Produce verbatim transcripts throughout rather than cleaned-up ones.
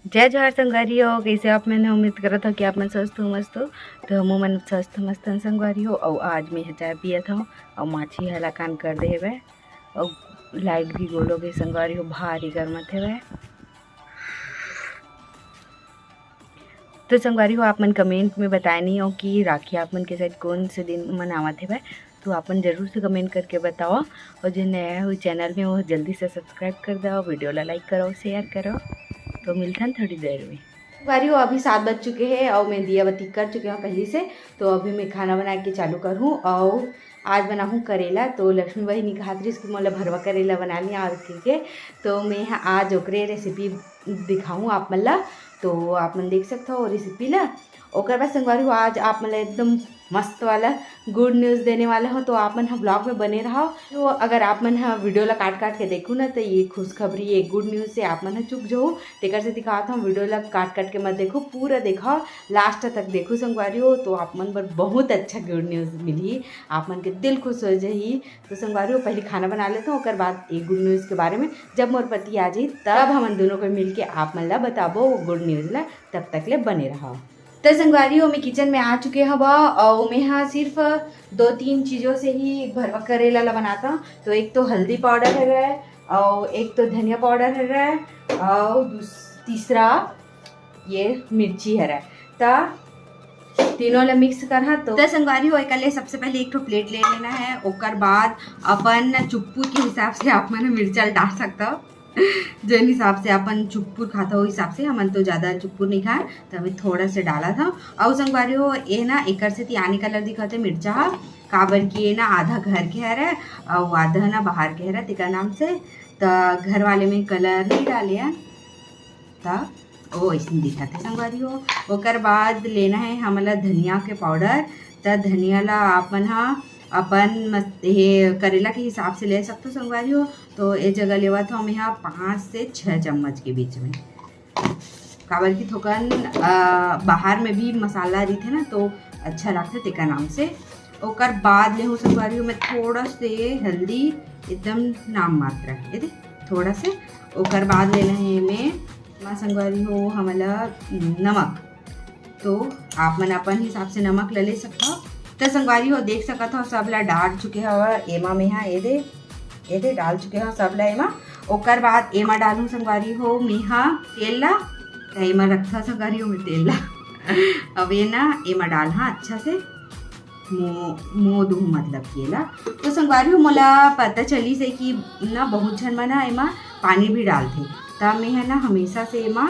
जय जोहार संगवारी हो, कइसे आप मन? उम्मीद करत हो कि आप मन स्वस्थ हो, मस्त हो। तो हमू मन स्वस्थ मस्त हन संगवारी हो। अउ आज मैं ह चाय पियत हव अउ माछी ह लकान कर दे हवय अउ लाइट भी गोलो गे संगवारी हो, भारी गरमत हवय। तो संगवारी हो, आप मन कमेंट में बताए नहीं हो कि राखी आप मन के साइड कौन से दिन मनावत हवय, तो आप मन जरूर से कमेंट करके बताओ। और जो नया हो चैनल में, वो जल्दी से सब्सक्राइब कर दो, वीडियो ला लाइक करो, शेयर करो। तो मिलथन थोड़ी देर में। संगवारी हो, अभी सात बज चुके हैं और मैं दिया बत्ती कर चुके हूँ पहले से। तो अभी मैं खाना बना के चालू करूँ और आज बनाहूँ करेला। तो लक्ष्मी बहिनी कहत रहिस कि मोला भरवा करेला बना लिया और के, तो मैं ह-, आज ओकरे रेसिपी दिखाऊँ आप मन ला। तो आप मन देख सकत हो रेसिपी ला। ओकर बाद संगवारी हो, आज आप मन ला एकदम मस्त वाला गुड न्यूज़ देने वाला हो, तो आप मन ह ब्लॉग में बने रहो। तो अगर आप मन ह वीडियो ला काट काट के देखू ना, तो ये खुशखबरी, ये गुड न्यूज़ से आप मन ह चूक जाहू। तेकर से दिखावत हूँ, वीडियो ला काट काट के मत देखो, पूरा देखो, लास्ट तक देखो संगवारी हो, तो आप मन बर बहुत अच्छा गुड न्यूज़ मिलही, आप मन के दिल खुश हो जाही। तो संगवारी हो, पहले खाना बना लेथव, ओकर बाद ये गुड न्यूज़ के बारे में, जब मोर पति आ जाही, तब हमन दोनों को मिल के आप मन ला बताबो वो गुड न्यूज़ ला। तब तक ले बने रहो। तो संगवारी हो, मैं किचन में आ चुके हव और मैं हा सिर्फ दो तीन चीज़ों से ही भरवा करेला ला बनाता हूँ। तो एक तो हल्दी पाउडर हरय और एक तो धनिया पाउडर हरय और दूस-, तीसरा ये मिर्ची हरय। त तीनों ला मिक्स करहा। तो, तो संगवारी हो, एकर ले सबसे पहले एक ठो प्लेट ले लेना है। ओकर बाद अपन चुप्पुर के हिसाब से आप मन मिर्चा डाल सकता हो। जेन हिसाब से अपन चुप्पुर खाता हो, हिसाब से। हमन तो ज़्यादा चुप्पुर नहीं खाए, तो अभी थोड़ा से डाला था। अउ संगवारी हो, ये ना एकर से तियानी कलर दिखत हे मिर्चा हा, काबर कि ये ना आधा घर के हरे अउ आधा ना बाहर के हरे, तेकर नाम से। त घर वाले में कलर नहीं डाले हैं, त ओ अइसन दिखत हे संगवारी हो। ओकर बाद लेना है हमला धनिया के पाउडर। त धनिया ला आप मन हा अपन मस-, हे करेला के हिसाब से ले सकथो संगवारी हो। तो ए जगह लेवत हव मेहा पाँच से छः चम्मच के बीच में, काबर कि थोकन, अ, बाहर में भी मसाला रहिथे ना, तो अच्छा लागथे तेकर नाम से। ओकर बाद लेहूँ संगवारी हो मैं थोड़ा से हल्दी, एकदम नाम मात्र, ये दे, थोड़ा से। ओकर बाद लेना है एमे, मा संगवारी हो हमला नमक, तो आप मन अपन हिसाब से नमक ल ले सकथव। त संगवारी हो, देख सकत हव, सब ला डाल चुके हव एमा मेहा, ये दे, ये दे, डाल चुके हव सब ला एमा। ओकर बाद एमा डालहूँ संगवारी हो मेहा तेल ला, त एमा रखथव संगवारी हो मैं तेल ला। अब ये ना एमा डालहा अच्छा से मो-, मो दूँ मतलब कि एला। तो संगवारी हो, मोला पता चलिस हे कि ना बहुत झन मन ह एमा पानी भी डालथे, त मैं ह ना हमेशा से एमा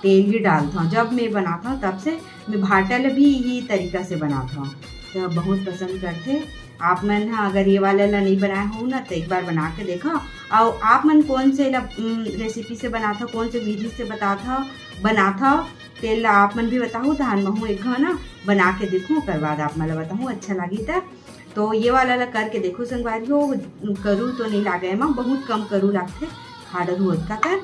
तेल ही डालथव। जब मैं बनाथव तब से मैं भाटा ल भी यही तरीका से बनाथव, त बहुत पसंद करथे। आप मन ह अगर ये वाला ला नहीं बनाए हो ना, तो एक बार बना के देखो। और आप मन कौन से ला, उम, रेसिपी से बनाथव, कौन से विधि से बताथव, बनाथव, तेल ला आप मन भी बताहू, तहान महू एक घाव ना बना के देखूँ, ओकर बाद आप मन ला बताहूँ, अच्छा लागी त। तो ये वाला ला करके देखो संगवारी हो, करू तो नहीं लागे एमा, बहुत कम करू लागथे, खाडरू ओतका कर,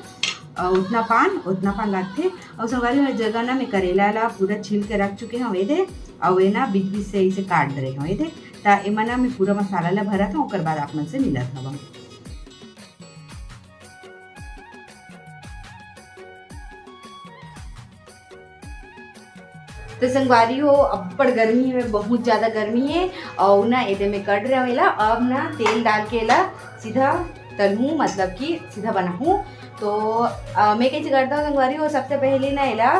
अउ उतना पान, उतना पान लागथे। अउ संगवारी हो, जगह ना मैं करेला ला पूरा छील के रख चुके हव, ये दे, अउ ये ना बीच बीच से इसे काट दे रहे हव, ये दे। त एमा ना मैं पूरा मसाला ला भरत हव, ओकर बाद आप मन से मिलत हव। तो संगवारी हो, अब्बड़ गर्मी हे, बहुत ज्यादा गर्मी हे। अउ ना एदे में कट रहे एला, अब ना तेल डाल के एला सीधा तलहूँ, मतलब कि सीधा बनाहूँ। तो अ, मैं कैसे करता हूँ संगवारी हो, सबसे पहले ना एला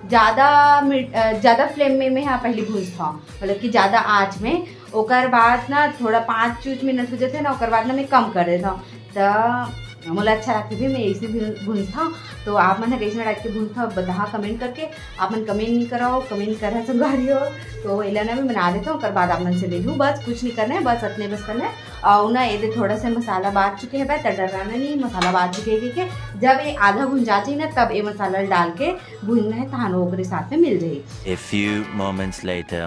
ज्यादा मिड-, अ, ज्यादा फ्लेम में मैं हा पहले भूंजता हूँ, मतलब कि ज्यादा आँच में। ओकर बाद ना थोड़ा पाँच कुछ मिनट हो जाते ना, ओकर बाद ना मैं कम कर देता हूँ। त मोला अच्छा लगथे भी, मैं ऐसे भी भूंजता हूँ। तो आप मन ह कैसे टाइप के भूंजता हो, बताहा कमेंट करके। आप मन कमेंट नहीं कराओ, कमेंट करा संगवारी हो। तो एला ना मैं बना देता हूँ, ओकर बाद आप मन से मिलूँ। बस कुछ नहीं करना है, बस अतने बस करना है। अउ ना एदे थोड़ा सा मसाला बाच चुके हे, त डरना नहीं, मसाला बाच चुके हे, ठीक है। जब ये आधा भुंजा जाही ना, तब ये मसाला डाल के भूंजना है, तहान ओकरे साथ में मिल जाही। A few moments later.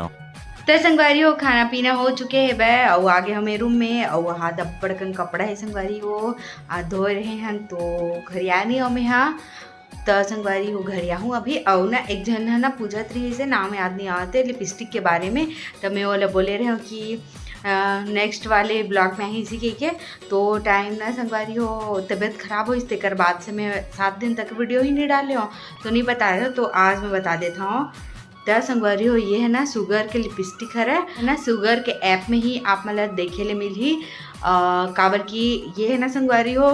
त संगवारी हो, खाना पीना हो चुके हे बे, अउ आगे हमें रूम में, अउ हाथ अब्बड़ कन कपड़ा हे संगवारी हो, आ धोए रहे हन तो घरिया नहीं हमें हा। त संगवारी हो, घरिया हूँ अभी। अउ ना एक झन ह ना पूछत रहिस हे, नाम याद नहीं आवत हे, लिपस्टिक के बारे में। त मैं ओला बोले रहे हूँ कि नेक्स्ट वाले ब्लॉग में ही इसी के, के तो टाइम ना संगवारी हो तबीयत खराब होइस, तेकर बाद से मैं सात दिन तक वीडियो ही नहीं डाले हो, तो नहीं बता रहे हो, तो आज मैं बता देता हूँ। त संगवारी हो, ये है ना सुगर के लिपस्टिक हरे, है ना, सुगर के ऐप में ही आप मन ला देखे ले मिलही। अ, काबर कि ये है ना संगवारी हो,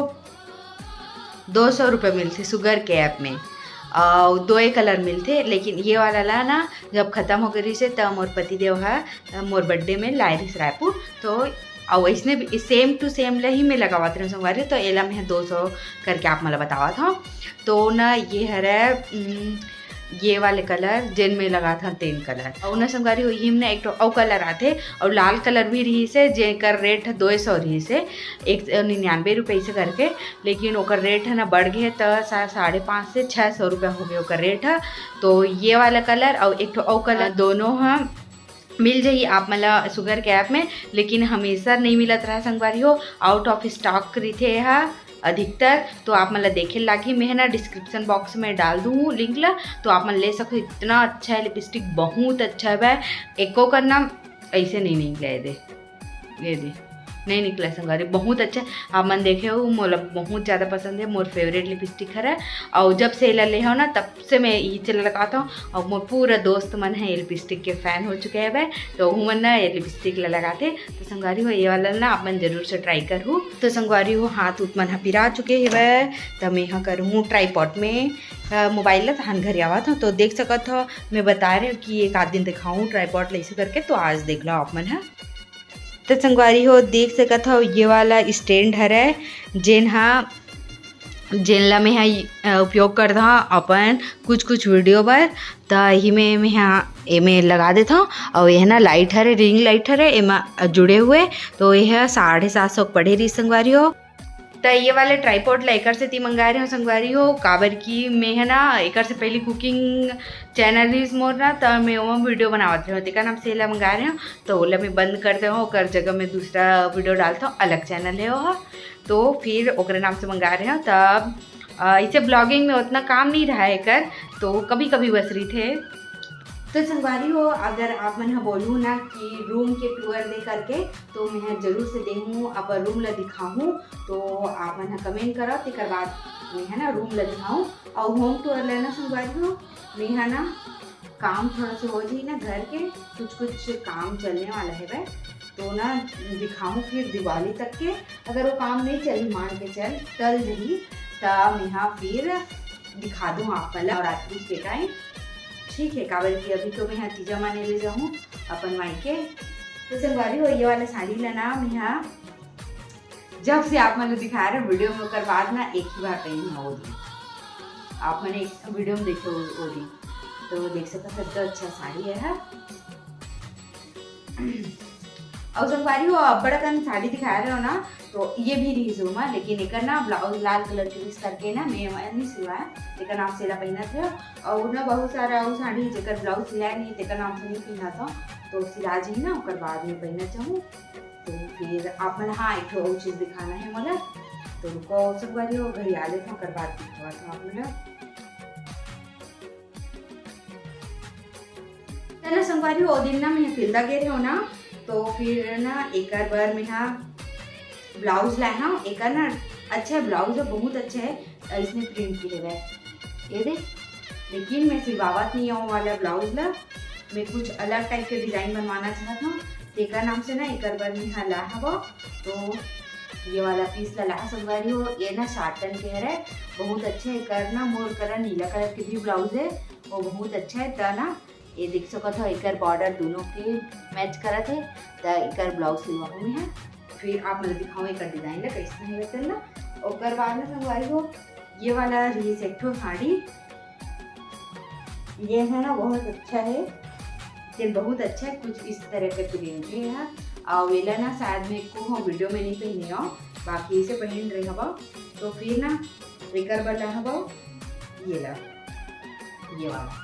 दो सौ रुपये मिलथे सुगर के ऐप में, अउ दोए कलर मिलथे। लेकिन ये वाला ला ना, जब खत्म हो गए रहिस हे, त मोर पतिदेव ह, अ, मोर बर्थडे में लाए रहिस रायपुर, तो अउ वैसने सेम टू सेम ले ही मैं लगावत रहूँ संगवारी, तो एला मैं दो सौ करके आप मन ला बतावत हूँ। तो ना ये हरे, उम, ये वाले कलर जेन में लगात हन तेन कलर। अउ ना संगवारी हो, इही में ना एक ठो अउ कलर आथे, अउ लाल कलर भी रहिस हे, जेकर रेट ह दो सौ रहिस हे, एक सौ निन्यानवे रुपये से करके, लेकिन ओकर रेट है ना बढ़ गए, त सा-, साढ़े पाँच से छः सौ रुपये हो गए ओकर रेट ह। तो ये वाला कलर अउ एक ठो अउ कलर, दोनों ह मिल जाही आप मन ला सुगर के ऐप में, लेकिन हमेशा नहीं मिलत रहा संगवारी हो, आउट ऑफ स्टॉक रहिथे एहा अधिकतर। तो आप मन ला देखे लागही, मैं ना डिस्क्रिप्शन बॉक्स में डाल दूँ लिंक ला, तो आप मन ले सकते हो। इतना अच्छा है लिपस्टिक, बहुत अच्छा है। एको कर ना ऐसे नहीं निकले, ये दे, ये दे, नहीं निकला संगवारी, बहुत अच्छा। आप मन देखे हो, मोला बहुत ज़्यादा पसंद है, मोर फेवरेट लिपस्टिक हरे। और जब से एला ले हो ना, तब से मैं ये चला लगाता हूँ। और मोर पूरा दोस्त मन है ये लिपस्टिक के फैन हो चुके हैं भाई, तो वो मन ना ये लिपस्टिक ला लगाते। तो संगवारी हो, ये वाला ना आप मन जरूर से ट्राई करहू। तो संगवारी हो, हाथ उत मन ह पिरा चुके हवय, त मैं ह करहूँ ट्राईपॉड में, अ, मोबाइल ला तहान घर आवत हूँ। तो देख सकत हो, मैं बता रहे हूँ कि एक आध दिन दिखाऊँ ट्राईपॉड ला ऐसे करके, तो आज देख लो आप मन ह। तो संगवारी हो, देख सकत हो, ये वाला स्टैंड हरे, जेन हा, जेन ला मैं हा, अ, उपयोग करत हूँ अपन कुछ कुछ वीडियो बर। त एही में मैं हा एमे लगा देत हूँ। और ये ना लाइट हरे, रिंग लाइट हरे, एमा जुड़े हुए। तो ये हा साढ़े सात सौ पड़े रही संगवारी हो। त ये वाले ट्राईपॉड ला एकर सेती मंगाए रहे हो संगवारी हो, काबर कि मैं है ना, एकर से पहले कुकिंग चैनल रहिस मोर ना, त मैं ओमा वीडियो बनावत रहे हो, तेकर नाम से एला मंगाए रहे हो। तो ओला मैं बंद कर दे हो, ओकर जगह में दूसरा वीडियो डालता हूँ, अलग चैनल है वो। तो फिर ओकरे नाम से मंगा रहे हो। तब, अ, इसे ब्लॉगिंग में उतना काम नहीं रहा है एकर, तो कभी कभी बस रही थे। तो संगवारी हो, अगर आप मन ह बोलू ना कि रूम के टूर दे करके, तो मैं ह जरूर से देहूँ, अपन रूम ला दिखाहूँ। तो आप मन ह कमेंट करव, तेकर बाद मैं ह ना रूम ला दिखाहूँ। और होम टूर लेना संगवारी हो, मैं ह ना काम थोड़ा सा हो जाही ना घर के, कुछ कुछ काम चलने वाला है भाई, तो ना दिखाहूँ फिर दिवाली तक के। अगर वो काम नहीं चली, मान के चल, टल जाही, त मैं ह फिर दिखा दूँ आप मन ला नवरात्रि के टाइम। ठीक है, काबर कि अभी तो मैं ह तीजा माने ले जाहूँ अपन मायके। तो संगवारी हो, ये वाला साड़ी ला ना मैं ह जब से आप मन ला दिखा रहे वीडियो में, ओकर बाद ना एक ही बार पहनी है वो दिन। आप मन एक वीडियो में देखे हो वो दिन, तो देख सकत हो, तो अच्छा साड़ी है, है। और संगवारी हो, अब्बड़ अकन साड़ी दिखा रहे हो ना, तो ये भी रही जो मा, लेकिन एकर ना ब्लाउज लाल कलर के मिक्स करके ना मैं, मैं नहीं सिलवाया, एकर नाम से ला पहनत है। और ना बहुत सारा और साड़ी जेकर ब्लाउज सिलाए नहीं, तेकर नाम से नहीं पहनत हो, तो सिला जी ना, ओकर बाद में पहनत चाहूँ। तो फिर आप मन, हाँ, एक ठो और चीज दिखाना है मोला, तो रुको संगवारी हो, घड़ी आ लेता हूँ, ओकर बाद दिखावत हूँ आप मन ला। त ना संगवारी हो, ओ दिन ना मैं तिल्दा गे रहे हो ना, तो फिर ना एकर बर मैं हा ब्लाउज लाए हूँ। एकर ना अच्छा ब्लाउज है, बहुत अच्छा है, इसने प्रिंट के है ये दे। लेकिन मैं सिलवावत नहीं हूँ वाला ब्लाउज ला, मैं कुछ अलग टाइप के डिजाइन बनवाना चाहत हूँ, तेकर नाम से ना एकर बर मैं हा ला हव। तो ये वाला पीस ला ला संगवारी हो, ये ना साटन के हरे, बहुत अच्छा है। एकर ना मोर करा नीला कलर के भी ब्लाउज है, वो बहुत अच्छा है। त ना ये देख सकत हो, एकर बॉर्डर दोनों के मैच करत है, त एकर ब्लाउज सिलवाहूँ मैं ह। फिर आप मन दिखाऊँ एकर डिजाइन ला कैसे है वैसे ना। ओकर बाद में संगवारी हो, ये वाला रही एक ठो साड़ी, ये है ना बहुत अच्छा है, ये बहुत अच्छा है, कुछ इस तरह के प्रिंट है यहाँ। और वेला ना शायद मैं को हम वीडियो में नहीं पहने हो, बाकी इसे पहन रहे हवा। तो फिर ना एकर बर ला हवा ये ला, ये वाला,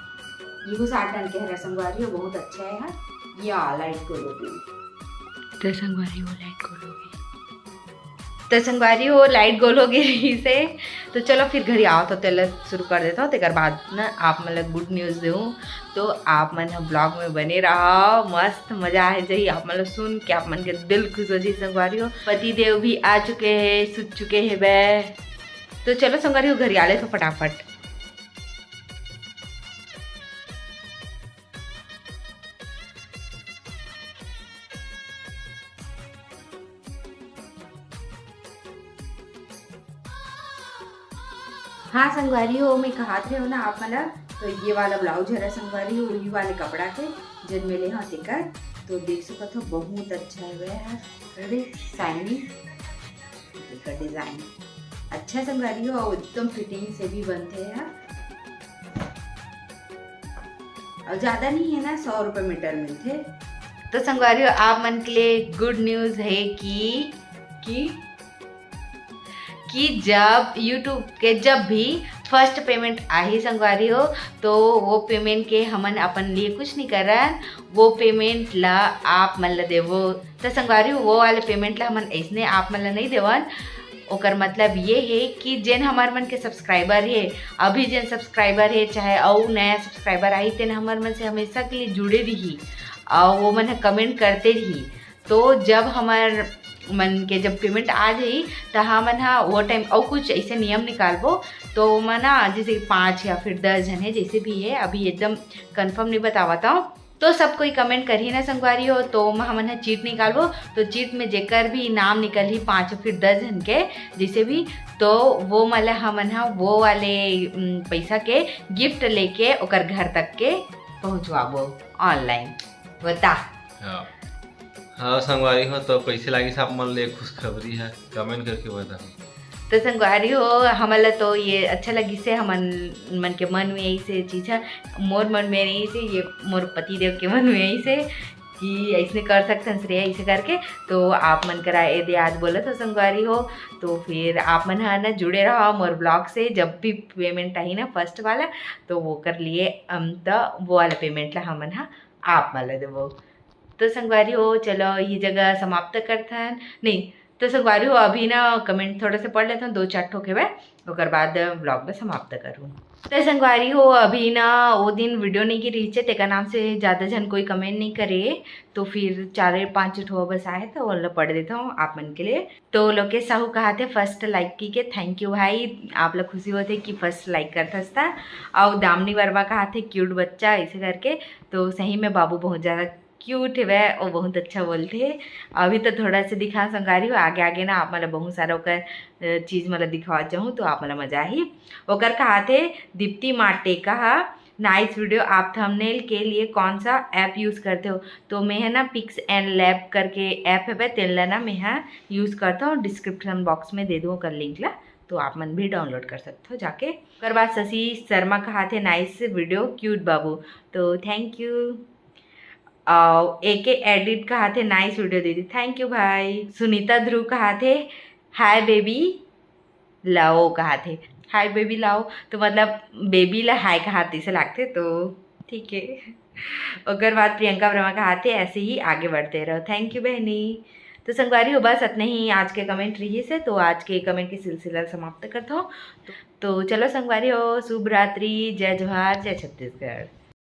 ये साटन के हरा संगवारी हो, बहुत अच्छा है। हाँ, ये लाइट को लो भी। तो संगवारी हो लाइट को लो भी। तो संगवारी हो, लाइट गोल हो गई रही से, तो चलो फिर घरी आओ तो तेला शुरू कर देता हूँ। तेकर बाद ना आप मन ला गुड न्यूज़ दूँ, तो आप मन ह ब्लॉग में बने रहा। मस्त मजा आ जाही आप मन ला सुन के, आप मन के दिल खुश हो जाही संगवारी हो। पति देव भी आ चुके हैं, सुत चुके हैं बे। तो चलो संगवारी हो, घरी आ ले तो फटाफट। हाँ संगवारी हो, मैं कहात रहे हो ना आप मन ला, तो ये वाला ब्लाउज हरे संगवारी हो, ये वाले कपड़ा के जेन में ले हाँ तेकर, तो देख सकत हो बहुत अच्छा है यार। अरे शाइनी, एकर डिजाइन अच्छा संगवारी हो, अउ एकदम फिटिंग से भी बनथे ह, अउ ज्यादा नहीं है ना, सौ रुपये मीटर मिलथे। तो संगवारी हो, आप मन के लिए गुड न्यूज़ है कि कि कि जब YouTube के जब भी फर्स्ट पेमेंट आही संगवारी हो, तो वो पेमेंट के हमन अपन लिए कुछ नहीं करन, वो पेमेंट ला आप मन ला देवो। तो संगवारी हो, वो वाले पेमेंट ला हमन ऐसने आप मन ला नहीं देवन। ओकर मतलब ये है कि जेन हमर मन के सब्सक्राइबर है, अभी जेन सब्सक्राइबर है, चाहे अउ नया सब्सक्राइबर आही, तेन हमर मन से हमेशा के लिए जुड़े रही, अउ वो मन ह कमेंट करते रही। तो जब हमर मन के जब पेमेंट आ जाही, त हमन ह वो टाइम अउ कुछ ऐसे नियम निकालबो। तो ओमा ना जैसे कि पाँच या फिर दस झन है, जैसे भी है, अभी एकदम कंफर्म नहीं बतावत हूँ। तो सब कोई कमेंट करही ना संगवारी हो, तो ओमा हमन ह चीट निकालबो। तो चीट में जेकर भी नाम निकलही पाँच या फिर दस झन के, जैसे भी, तो वो मन ला हमन ह वो वाले उम, पैसा के गिफ्ट लेके ओकर घर तक के पहुँचवाबो ऑनलाइन। बता। हाँ। हाँ संगवारी हो, तो कैसे लागिस आप मन ले खुशखबरी है, कमेंट करके बताओ। तो संगवारी हो, हमन ला तो ये अच्छा लगिस हे, हमन मन के मन में ऐसे चीज है, मोर मन में नहीं से, ये मोर पति देव के मन में ऐसे कि ऐसने कर सकथन श्रेया ऐसे करके। तो आप मन करा यदि आज बोलत हो संगवारी हो, तो फिर आप मन ह ना जुड़े रहो मोर ब्लॉग से। जब भी पेमेंट आही ना फर्स्ट वाला, तो वो कर लिए हम तो वो वाला पेमेंट ला हमन ह आप मन ला देबो। तो संगवारी हो, चलो ये जगह समाप्त करथन। नहीं, तो संगवारी हो, अभी ना कमेंट थोड़ा से पढ़ लेथन, दो चार ठो के बे, ओकर बाद ब्लॉग ला समाप्त करूँ। तो संगवारी हो, अभी ना वो दिन वीडियो नहीं की रही थे, तेका नाम से ज़्यादा झन कोई कमेंट नहीं करे, तो फिर चार पाँच ठो बस आए, तो वो ला पढ़ देता हूँ आप मन के लिए। तो लोकेश साहू कहा थे फर्स्ट लाइक की के, थैंक यू भाई, आप लोग खुशी होते कि फर्स्ट लाइक करता था। और दामिनी वर्मा कहा थे क्यूट बच्चा ऐसे करके, तो सही में बाबू बहुत ज़्यादा क्यूट हवय, वो बहुत अच्छा बोलथे। अभी तो थोड़ा से दिखा संगवारी हो, आगे आगे ना आप मन ला बहुत सारा ओकर अ, चीज मन ला दिखावत जाहूँ, तो आप मन ला मजा आही। ओकर कहा थे दीप्ति माटेका हा, नाइस वीडियो। आप थंबनेल के लिए कौन सा ऐप यूज करते हो? तो मैं है ना पिक्स एंड लैब करके ऐप हवय, तेन ला ना मैं हा यूज करता हूँ। डिस्क्रिप्शन बॉक्स में दे दूँ ओकर लिंक ला, तो आप मन भी डाउनलोड कर सकते हो जाके। ओकर बाद शशि शर्मा कहा थे नाइस वीडियो क्यूट बाबू, तो थैंक यू। अउ एके एडिट कहा थे नाइस वीडियो दीदी, थैंक यू भाई। सुनीता ध्रुव कहा थे हाय बेबी लाओ कहा थे, हाय बेबी लाओ, तो मतलब बेबी ला हाय कहा थे, इसे लागथे, तो ठीक है। ओकर बाद प्रियंका वर्मा कहा थे ऐसे ही आगे बढ़ते रहो, थैंक यू बहनी। तो संगवारी हो, बस इतने ही आज के कमेंट रही से, तो आज के कमेंट के सिलसिला समाप्त करता हूँ। तो, तो चलो संगवारी हो, शुभ रात्रि, जय जोहार, जय छत्तीसगढ़।